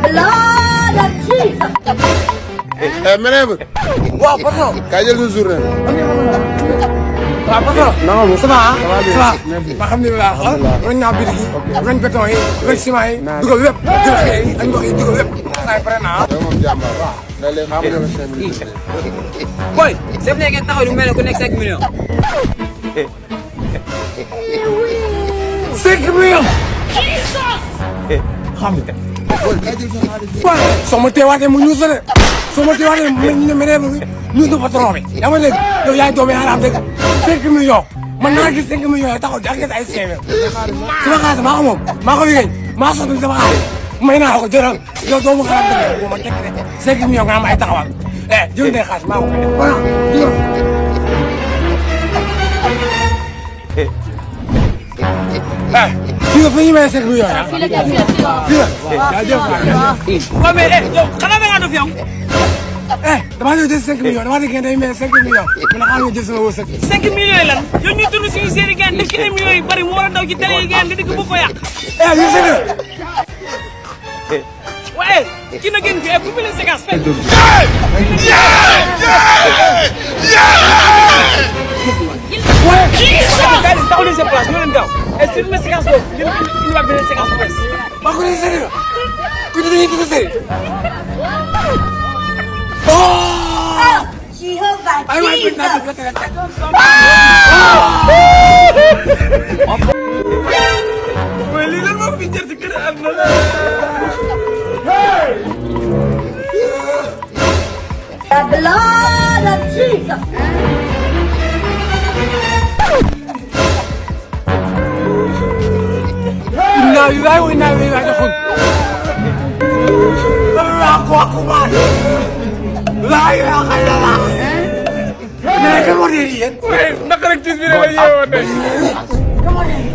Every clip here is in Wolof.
blood of Jesus. Meneer. Waaw patron. Kaay jël sa journée. waaw patron. non ça va alhamdulilah roñ naa biir gi roñ béton yi roñ ciment yi dugal lépp jël xëy yi ak ndox yi dugal lépp ay pare naa yow moom jàmbaar waaw da lay xam nga 5 minutes boy chef ne ngeen taxaw lu mel ne ku nekk 5 millions 5 millions xam nga waaw soo ma teewaatee mu ñuus la de soo ma teewaatee ñu ne menee bi ñuus na patron bi yaa ma dégg yow yaay doomi xaraam dégg 5 millions man naa gis 5 millions yi taxaw di ak ay 5 millions sama xaalis maa ko moom maa ko liggéey maa sotti sama xaalis may naa ko jëral yow doomu xaraam dégg boo ma tekk de 5 millions nga am ay taxawal jël ndey xaalis maa ko koy def voilà fii nga fa ñu may 5 millions ah. fii la jaajëf waaw mais yow xanaa da ngaa dof yow damaa ñëw jël 5 millions damaa dégg day may 5 millions mu ne xam nga jël sama wërsëg 5 millions yi lan yow ñuy dund suñu série gaan def ci ay millions yu bari mu war a daw ci télé yi gaan nga dëgg bu ko yàq ñu sëgg waaye ki na gën fi bu fi leen séquence fekk waaye taxu leen seen place ñoo leen gaaw et sur une séquence boobu dina indiwaat beneen séquence bu bees maa ko doon sëgg ku ci dañuy dugg sëgg Jehovah ay waay Jesus. mooy lii lan moo fi jër ci kër àdduna The blood of Jesus. inna lillahi wa inna ilayhi raji'un Allahu akbar la ilaha illallah mais que moo di yéen waaye naka rek tis bi ne la yeewoo tey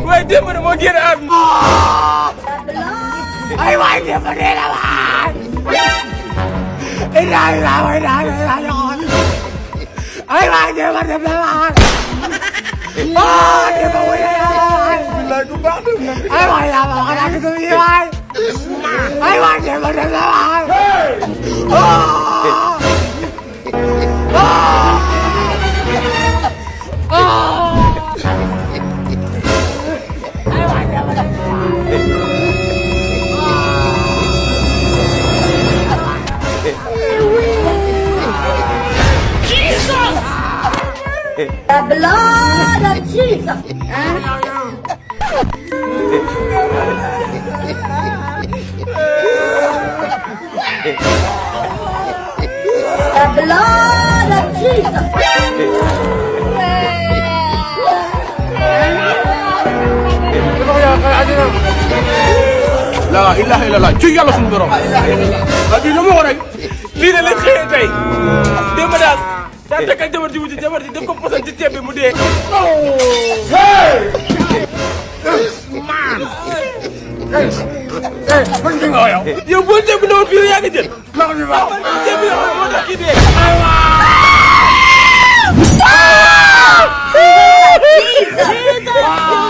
waaye démb na moo génn àdduna ay waay démb dee na waay inna lillahi wa inna ilayhi raji'un ay waay démb dee na waay démb wuy na waay ay waay yaa ma xanaa gis nga lii waay ay waay démb dee na waay The blood of Jesus. The blood of Jesus. La ilaha illallah ci yàlla suñu borom bi lu ma ko rek lii de lañ xëyee tey démb daal daa tekkal jabar ji wuti jabar ji def ko posan ci ceeb bi mu dee man fi nga yow yow boo ceeb bi newoon fii la yaa ngi jël maa ko fi baax ceeb bi moo tax kii dee Jesus.